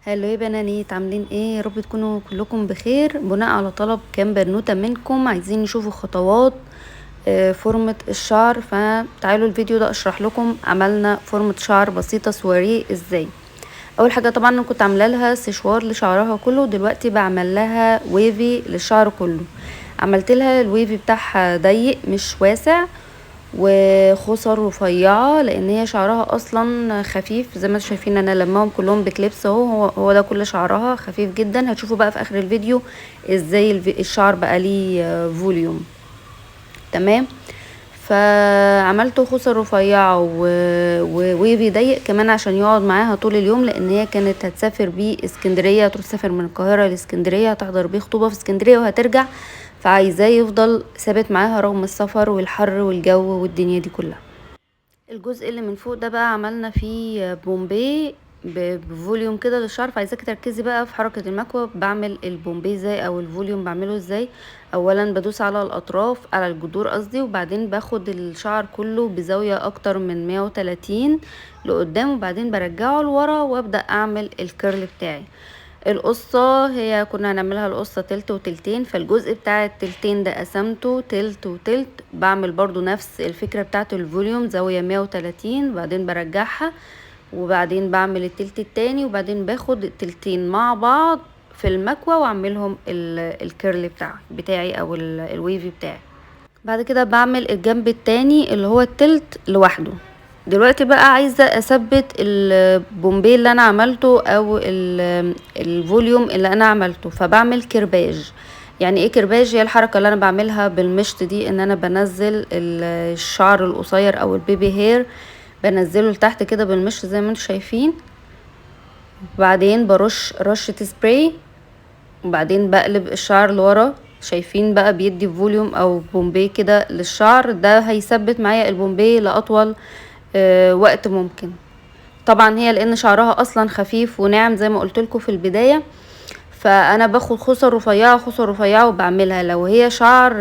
Hello يا بنانيت، عاملين ايه؟ يا رب تكونوا كلكم بخير. بناء على طلب كام بنوته منكم عايزين يشوفوا خطوات فورمة الشعر، فتعالوا الفيديو ده اشرح لكم عملنا فورمة شعر بسيطة سواريه ازاي. اول حاجة طبعا انا كنت عامله لها سشوار لشعرها كله، دلوقتي بعمل لها wavy للشعر كله. عملت لها ال wavy بتاعها ضيق مش واسع وخصل رفيعة، لان هي شعرها اصلا خفيف زي ما انتم شايفين. انا لماهم كلهم ب clips اهو، هو ده كل شعرها خفيف جدا. هتشوفوا بقى في اخر الفيديو ازاي الشعر بقى ليه volume. تمام، فعملته خصل رفيعة و wavy ضيق كمان عشان يقعد معاها طول اليوم، لان هي كانت هتسافر بيه اسكندرية، هتروح تسافر من القاهرة لاسكندريه، هتحضر بيه خطوبه في اسكندرية وهترجع، فعايزاه يفضل ثابت معاها رغم السفر والحر والجو والدنيا دي كلها. الجزء اللي من فوق ده بقى عملنا فيه بومبي ب volume كده للشعر، فعايزاكي تركزي بقى في حركة المكوى. بعمل البومبي ازاي او ال volume بعمله ازاي؟ اولا بدوس على الاطراف، على الجذور قصدي، وبعدين باخد الشعر كله بزاوية اكتر من 130 لقدام، وبعدين برجعه لورا وابدأ اعمل ال curl بتاعي. القصة هي كنا هنعملها القصة تلت وتلتين، فالجزء بتاع التلتين ده قسمته تلت وتلت. بعمل برضو نفس الفكرة بتاعت ال volume، زاوية 130، بعدين برجعها، وبعدين بعمل التلت التاني، وبعدين باخد التلتين مع بعض في المكوى واعملهم ال curl بتاعي او ال wavy بتاعي. بعد كده بعمل الجنب التاني اللي هو التلت لوحده. دلوقتي بقى عايزة اثبت البومبي اللي انا عملته او ال volume اللي انا عملته، فبعمل كرباج. يعني ايه كرباج؟ هي الحركة اللي انا بعملها بالمشط دي، ان انا بنزل الشعر القصير او ال baby hair، بنزله لتحت كده بالمشط زي ما انتم شايفين، وبعدين برش رشة سبراي، وبعدين بقلب الشعر لورا. شايفين بقى بيدي volume او بومبي كده للشعر، ده هيثبت معايا البومبي لاطول وقت ممكن. طبعا هي لان شعرها اصلا خفيف وناعم زي ما قلت لكم في البداية، فانا باخد خصل رفيعة خصل رفيعة وبعملها. لو هي شعر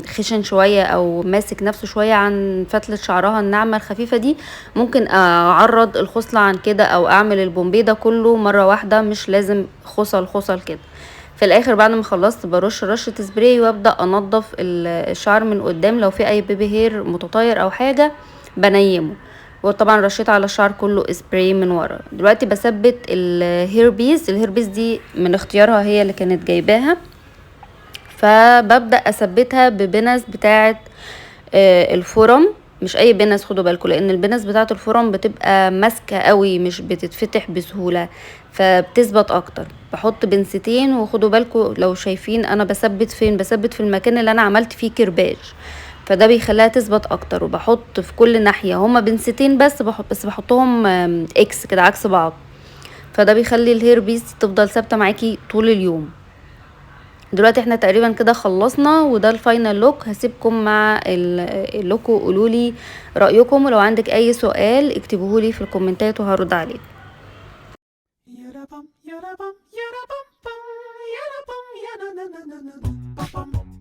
خشن شوية او ماسك نفسه شوية عن فتله شعرها الناعمة الخفيفة دي، ممكن اعرض الخصلة عن كده او اعمل البومبي ده كله مرة واحدة، مش لازم خصل خصل كده. في الاخر بعد ما خلصت برش رشه سبراي وابدا انضف الشعر من قدام، لو في اي baby hair متطاير او حاجة بنيمه، وطبعا رشيت على الشعر كله سبراي من ورا. دلوقتي بثبت ال hair piece. ال hair piece دي من اختيارها هي اللي كانت جايباها، فببدا اثبتها ببنس بتاعه الفرم. مش اي بنس، خدوا بالكم، لان البنس بتاعه الفرم بتبقى ماسكه قوي مش بتتفتح بسهولة، فبتثبت اكتر. بحط بنستين، وخدوا بالكم لو شايفين انا بثبت فين، بثبت في المكان اللي انا عملت فيه كرباج، فده بيخليها تثبت اكتر. وبحط في كل ناحية، هما بنستين بس، بس بحطهم X كده عكس بعض، فده بيخلي ال hair piece تفضل ثابتة معاكي طول اليوم. دلوقتي احنا تقريبا كده خلصنا، وده ال final look. هسيبكم مع ال look وقولولي رايكم، ولو عندك اي سؤال اكتبوهولي في الكومنتات وهرد عليكم. Yarabam, yarabam, yarabam, bam, yarabam, yarananana, bam, bam.